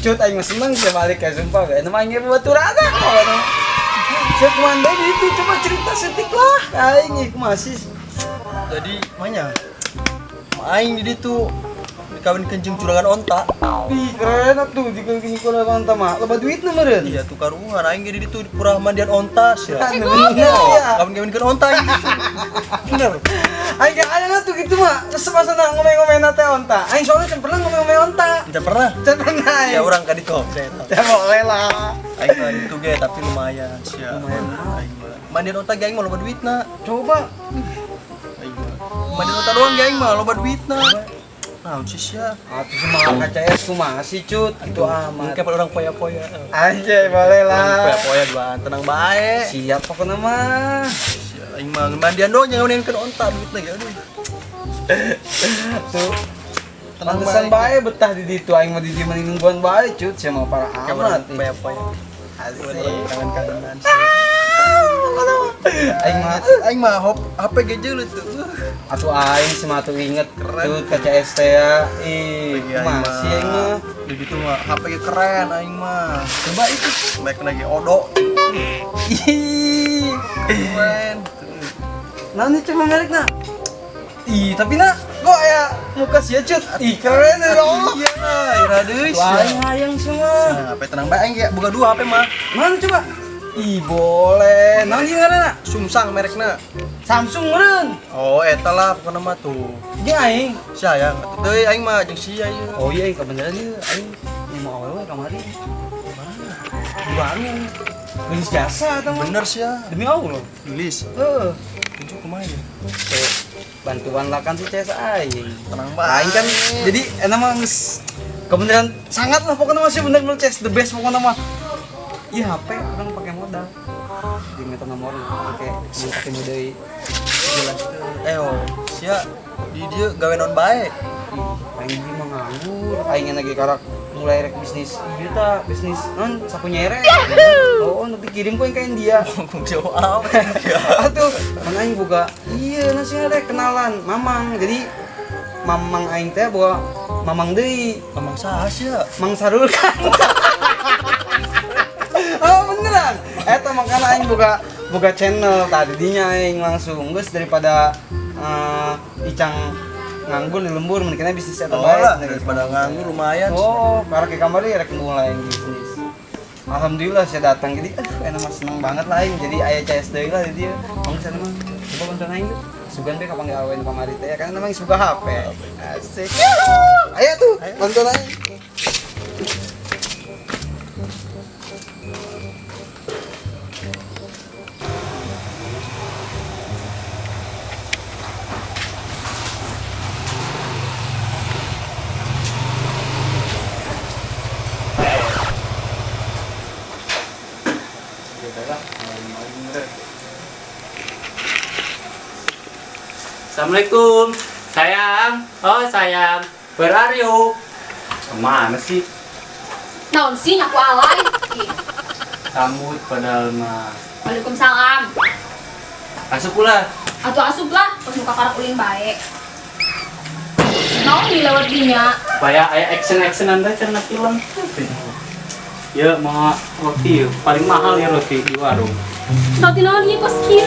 Cut aing mah seneng sih balik ya sumpah gak. Nama aing baturan aku. Saya kemana itu coba cerita setik lah aing ieu masih. Jadi manya aing di ditu dikawinkeun jeung juragan onta. Ih, keren atuh dikawinkeun juragan onta mah. Loba duitna meureun. Iya tuh karungan aing ge di ditu purah mandian onta sia. Iya. Kawin-kawinkeun onta aing. Bener. Aing ge aya tuh gitu mah. Resep asana ngomeng-ngomeng teh onta. Aing soalnya can pernah ngomeng-ngomeng onta. Can pernah? Can pernah. Ya urang ka ditu. Ya boleh lah. Aing mah ditu ge tapi lumayan sia. Lumayan. Aing mah. Mandian onta ge aing mah loba duitna. Coba. Aing mah. Mandian onta doang ge aing mah loba duitna. Naon sih sia? Atuh semua kaca es kumaha sih cut? Itu amat. Mungkin orang poya-poya. Anjay, boleh lah. Poya-poya duaan tenang bae. Siap pokoknya mah. Sia aing mah mandian doang jangan ngeuneunkeun onta duitna ge aduh. Tuh. Pantesan bae betah di ditu aing mah di dieu mah nungguan bae cut sia mah parah amat. Poya-poya. Asik. Kangen-kangenan. Aing mah Aing mah hop HP ge jeuleut tuh. Atuh aing sih mah atuh inget Keren. cut kaca es teh ya. Ih, masih aing mah. Di ditu mah HP ge keren aing mah. Coba itu. Baik lagi odo. Ih. Keren. Nah, ini cuma merekna. Ih, tapi nak kok ya muka sia cut. Ih, keren ya Allah. Iya, ira deui Tuh aing hayang semua. Nah, HP tenang bae aing ge boga dua HP mah. Mana coba? Ih, boleh. Naon ieu ngaranna? Sumsang merekna. Samsung meureun. Oh, eta lah pokona mah tuh. Jeung aing. Sia yang atuh deui aing mah jeung sia ieu. Oh iya, aing kebeneran ieu aing mau awewe kamari. Mana? Di warung. Geus jasa eta mah. Bener sia. Demi Allah. Gelis. Heeh. Tunjuk kumaha ya? Tuh, bantuan lah kan si CS aing. Tenang bae. Aing kan jadi enak mah geus kebeneran sangat lah pokoknya masih bener-bener CS the best pokoknya mah. Iya HP orang pakai modal. Di minta nomor pakai pakai modal jelas teu. Oh, sia di dieu gawe naon bae? Aing ieu mah nganggur, aing lagi karak mulai rek bisnis ieu ta, bisnis non sapu nyere. Oh, nanti kirim ku yang ka India. Jauh amat. Atuh, kan aing boga iya nasi rek kenalan Mamang. Jadi Mamang aing teh bawa Mamang deui. Mamang saha sia? Mang Sarul kan. Oh beneran. Eta makana aing buka channel tadi dinya aing langsung geus daripada Icang nganggur di lembur mendingan bisnis eta Oh bae. lah, daripada nganggur lumayan. Oh, karena ke kamar rek mulai bisnis. Alhamdulillah saya datang jadi enak mah seneng banget lah aing. Jadi aya CS deui lah di dieu. Mong sana mah coba bantuan aing tuh. Sugan teh kapan gawe nu kamari teh kan emang suka HP. Asik. Ayo tuh, bantuan aing. Assalamualaikum, sayang. Oh sayang, where are you? Kemana sih? Naon sih nyaku alay? Sambut padahal mah. Waalaikumsalam. Asup pula. Atuh asup lah, pas muka karak ulin baik. Naon di lewat dinya? Supaya aya action-actionan teh cenah film. Ya mau roti, paling mahal ya roti di warung. Roti naon ieu kos kieu?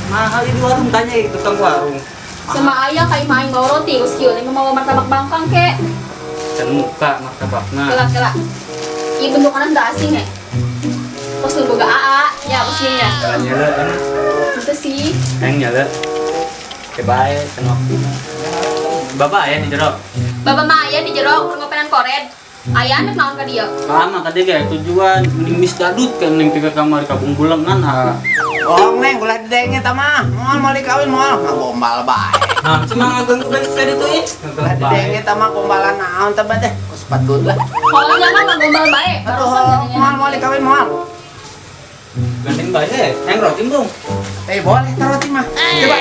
Mahal di warung tanya itu tukang warung. Sama ayah kayak main bawa roti kos kieu, lima mau martabak bangkang kek. Dan muka martabakna. Kelak kelak. Ieu bentukanna teu asing ya. Kos nu boga AA, ya kos ieu nya. Nyala enak. Itu sih. Yang nyala. Ke bae cenah waktuna. Bapak aya di jero. Bapak mah aya di jero keur ngopenan kored. Aya nek naon ka dieu? Lama tadi kayak tujuan mending mis dadut kan ning tiga kamar kabung bulengan ah. Bohong neng, ulah didenge ta mah. Moal moal dikawin moal, ngagombal bae. Nah, cuma ngaganggu kan tadi tuh ih. Ulah didenge ta mah gombalan naon teh teh. Ku sepatut lah. Kalau zaman ngagombal bae, barusan Atuh moal moal dikawin moal. Gandeng bae, yang roti dong. Eh boleh ta roti mah. Coba.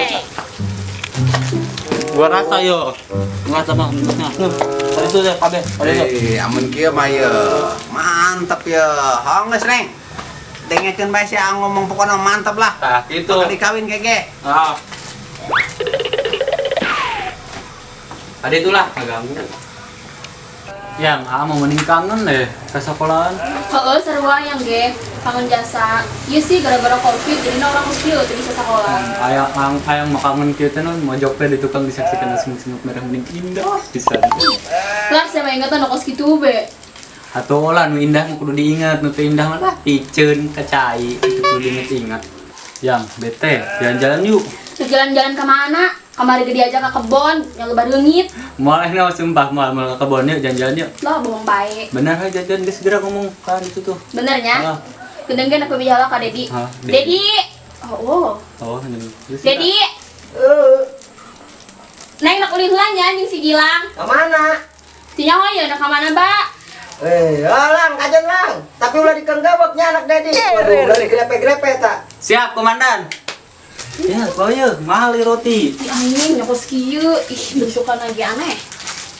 Gua rasa yo. Nggak sama bentuknya. Tadi tuh deh, kabeh. Tadi tuh. Eh, amun kieu mah ye. Mantep ye. Hong geus neng. Dengekeun bae sia ngomong pokona mantep lah. Tah, gitu. Bakal dikawin kege. Ah. Tadi itulah, nggak ganggu. Yang mau mending kangen deh ke sekolahan. Heeh, sarua yang ge kangen jasa. Ieu sih gara-gara Covid jadi orang mesti teu bisa sekolah. Hayang mah kangen kieu teh non mojok teh di tukang disaksikan semut-semut merah mending indah pisan. Lah saya mah ingetan kos kitu be. Atuh lah nu indah mah kudu diingat, nu teu indah mah lah piceun ka cai itu kudu diingat-ingat. Yang bete, jalan-jalan yuk. Jalan-jalan ke mana? Kamari ge diajak ke kebon, yang loba reungit. Moal enak sumpah, moal ke kebon yuk, jalan-jalan yuk. Lah bohong bae. Bener ha jalan-jalan geus segera ngomong ka itu tuh. Bener nya? Gendeng ge aku bijalah ka Dedi. Dedi. Oh. Oh, Dedi. Neng nak ulin heula nya anjing si Gilang. Ka mana? Tia hoyong nak ka mana, Ba? Lang, kajen lang. Tapi ulah dikenggawaknya anak Dedi. Waduh, ulah digrepe-grepe tak. Siap, komandan. Ya, kau mahal roti. Ih, anjing nyokos kieu. Ih, bentukan lagi aneh.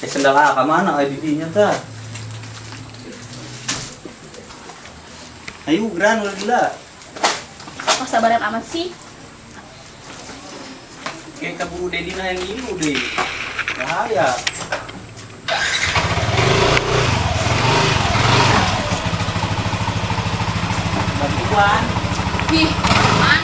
Sendal ka mana ai didinya tah? Ayo geran ulah gila. Kok sabaran amat sih? Kayak kaburu Dedi na yang ilu deh. Bahaya. Bantuan. Ih, man.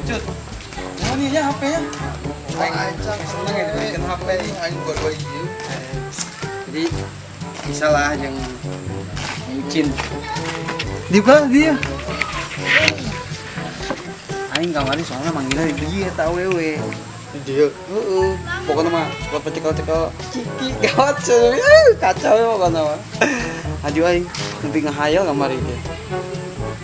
Cut. Oh, ini ya HP-nya. Aing seneng ya dibelikan HP aing gua ieu. Jadi bisa lah yang bucin. Di mana dia? Aing kamari soalnya manggilnya di dia eta awewe. Di dia. Heeh. Pokoknya mah buat cekel-cekel ciki gawat kacau ya pokoknya mah. Aduh aing nepi ngahayal kamari teh.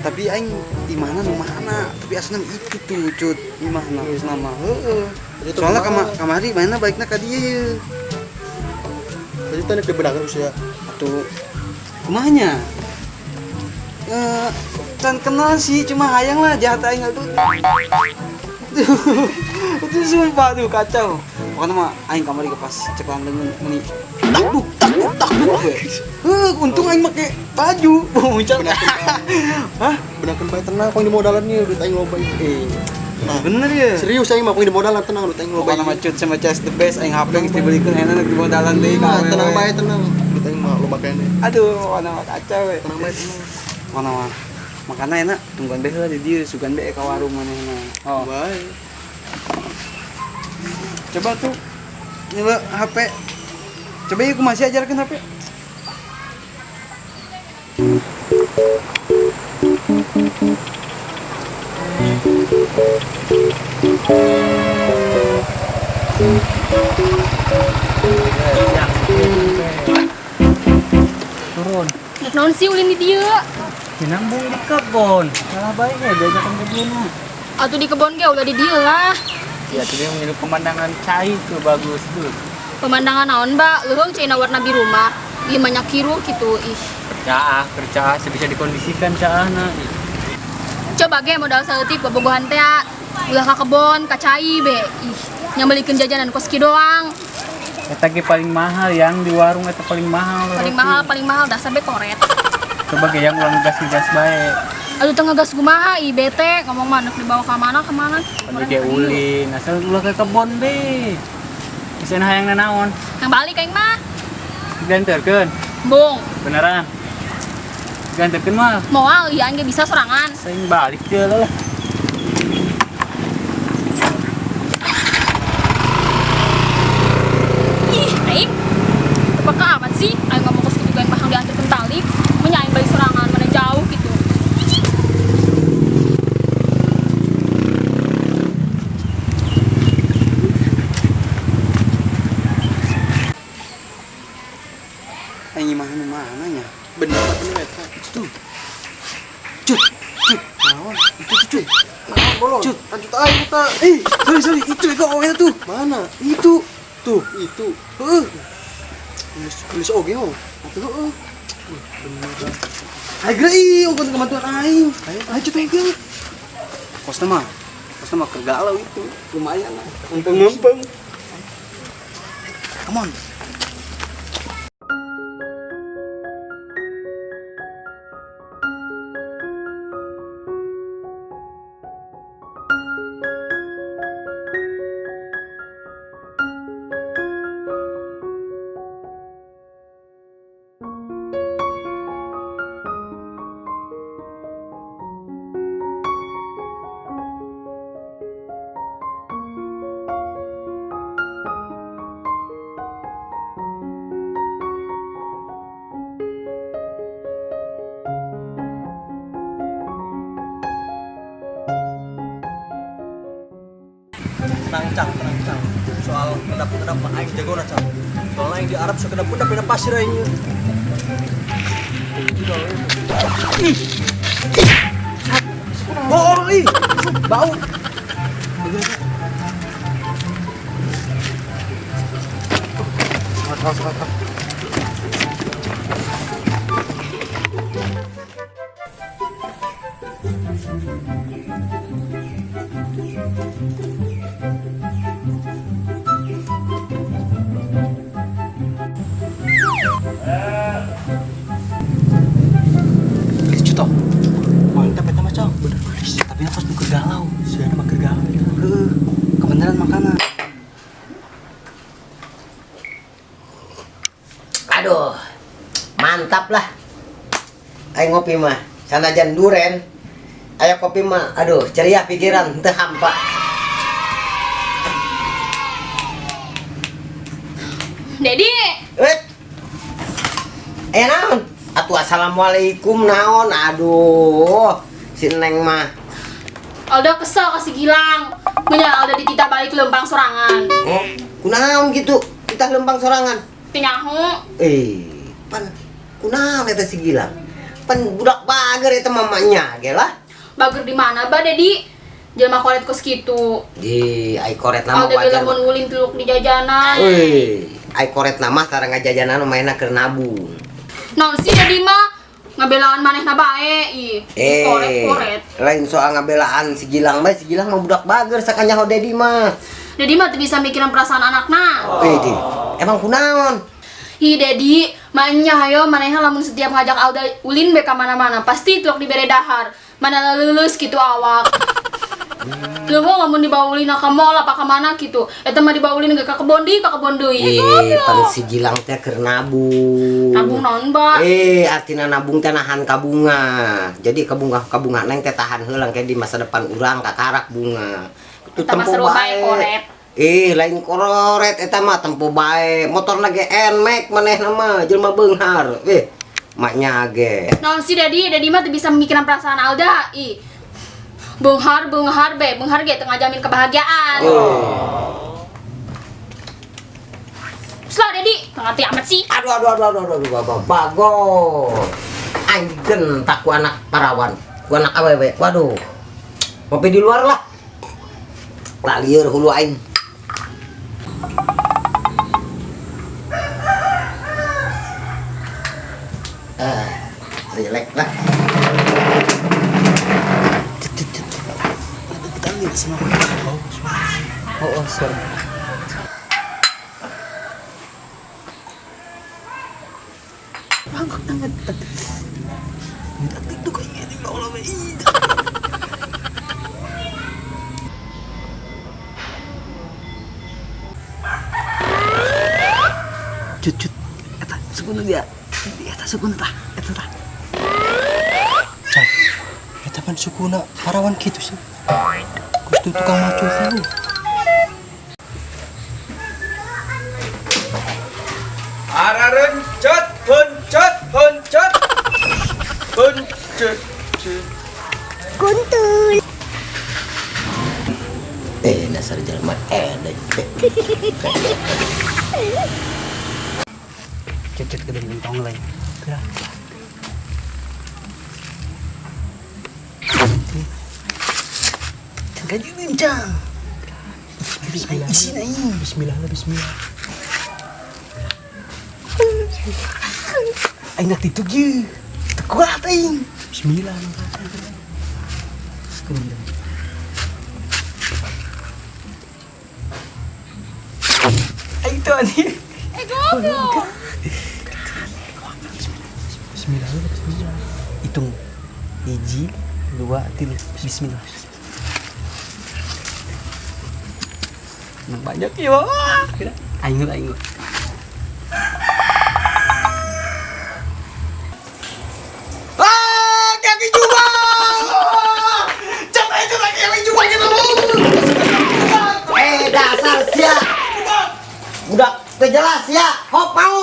Tapi aing di mana nu mana? Tapi asna itu tuh cut di mana asna mah. Heeh. Soalnya kamari mana baikna ka dieu ye. Tadi teh dibedakan usia. Atuh kumaha nya? Can kenal sih, cuma hayang lah jahat aing tuh. Itu sumpah tuh kacau. Pokoknya mah aing kamari ke pas ceklan leungeun meni takduk takduk takduk we. Heuh, untung aing make baju. Muncul. Hah? Benakeun bae tenang kong di modalan nih duit aing loba ieu. Nah, bener ya? Serius aing mah kong di modalan tenang duit aing loba. Pokoknya mah cut sama Cas the best aing HP geus dibelikeun enak di modalan deui ka. Tenang bae tenang. Duit aing mah loba keneh. Aduh, pokoknya mah kacau we. Tenang bae tenang. Pokoknya mah makana enak tungguan bae heula di dieu sugan bae ka warung manehna. Oh. Bae. Coba tuh nyela HP. Coba yuk masih ajarkan HP. Turun. Nek naon sih ulin di dieu? Dinambung di kebon. Salah bae ge diajakan ke kebon. Atuh di kebon ge ulah di dieu lah. Ya, tuh dia mengilu pemandangan cai tuh bagus tuh. Pemandangan naon, Mbak? Leuheung cai warna biru mah. Ieu banyak kiruh gitu ih. Caah, kercaah sebisa dikondisikan caahna. Coba ge modal saeutik bobogohan teh ulah ka kebon, ka cai be. Ih, nyambelikeun jajanan kos kieu doang. Eta ge paling mahal yang di warung eta paling mahal. Paling mahal, paling mahal dasar be koret. Coba ge yang ulang gas-gas bae. Aduh teu ngegas kumaha ih bete ngomong mah nek dibawa ka mana ka mana. Tapi ge ulin, asal ulah ke kebon be. Bisa hayang nanaon. Yang balik aing mah. Diganterkeun. Bung. Beneran. Diganterkeun mah. Moal ieu aing ge bisa sorangan. Saing balik teh lah. Ih, aing. Apakah amat sih aing ngomong kos kitu aing mah dianterkeun tali, menyaing balik sorangan mana jauh gitu. Aing imah nu mana nya? Bener bener eta. Tuh. Cut, cut. Naon? Itu tuh, cuy. Naon bolong? Cut. Lanjut aing eta. Eh, sorry, itu itu awalnya tuh. Mana? Itu. Tuh, itu. Heeh. Geus oge ho. Atuh heeh. Bener. Ayo geura ih, ongkon kebantuan aing. Ayo. Ayo cut aing geura. Kosna mah keur galau itu. Lumayan lah. Untung ngempeng. Come on. Tenang, Cang, tenang, Cang. Soal kedap-kedap mah aing jagona, Cang. Soalnya aing di Arab sok kedap-kedap dina pasir aing. Ih. Bohong ih. Bau. Lucu toh. Mantap eta mah, Cang. Bener gelis. Tapi aku nu keur galau. Sia mah keur galau. Heuh, kebenaran makanan. Aduh, mantap lah. Aing ngopi mah, sanajan duren. Aya kopi mah, aduh, ceria pikiran, teu hampa. Dedi, Eh, eh naon? Atuh assalamualaikum naon? Aduh, si Neng mah. Alda kesel kasih Gilang. Punya Alda dititah balik lempang sorangan. Oh, kunaon gitu? Kita lempang sorangan. Tinyahu. Eh, pan kunaon eta si Gilang? Pan budak bager eta mamanya ge lah. Bager di mana ba Dedi? Jelema koret kos kitu. Di ai koret nama Alda ge wajar. lamun ulin teluk di jajanan. Euy, ai koret nama tara ngajajanan mainna keur nabung. Naon sih Dedi mah ngabelaan manehna bae ih. Eh, Koret-koret. lain soal ngabelaan si Gilang bae, si Gilang mah budak bager sakanyaho Dedi mah. Dedi mah teu bisa mikiran perasaan anakna. Eh, di, emang kunaon? Hi Dedi, mainnya hayo manehna lamun setiap ngajak Alda ulin be ka mana-mana pasti teluk dibere dahar. Mana lulus gitu awak. Leuweung lamun dibawa ulin ka mall apa ka mana gitu. Eta mah dibawa ulin ge ka kebon deui, ka kebon deui. Eh, pan si Gilang teh keur nabung. Nabung naon, Ba? Eh, artina nabung teh nahan ka bunga. Jadi kabunga kabunga neng teh tahan heula kayak di masa depan urang kakarak bunga. Itu Eta mah seru bae koret. Eh, lain koret eta mah tempo bae. Motorna ge Nmax manehna mah jelema beunghar. Eh, maknya ge. Naon sih Dedi? Dedi mah teu bisa mikiran perasaan Alda. Ih. Beunghar, beunghar be, beunghar ge teu ngajamin kebahagiaan. Eh. Terus lah Dedi, teu ngerti amat sih. Aduh aduh aduh aduh aduh aduh aduh bagor. Aing gentak ku anak parawan, ku anak awewe. Waduh. Ngopi di luar lah. Lah lieur hulu aing. Ah, relax lah. Oh, oh, sorry. Cut cut. Eta sukuna dia. Eta sukuna tah. Eta tah. Cang, eta pan sukuna parawan kitu sih. Kustu tukang macul tahu. Ararencet, hencet, hencet. Hencet. Eh, dasar jelema edan. Cut cut ke tong lain. Gerak. Gaji bincang. Bismillah. Isin aing. Bismillah lah, bismillah. Aing nak tituk ye. Teu kuat aing. Bismillah. Aing tuh anjing. Eh goblok. Bismillah lah, bismillah. Hitung. 1, 2, 3. Bismillah. Banyak ya. Aing aing. Ah, kaki jubah. Coba itu lagi kaki jubah gitu. Eh, dasar sia. Budak teu jelas ya. Hop mau.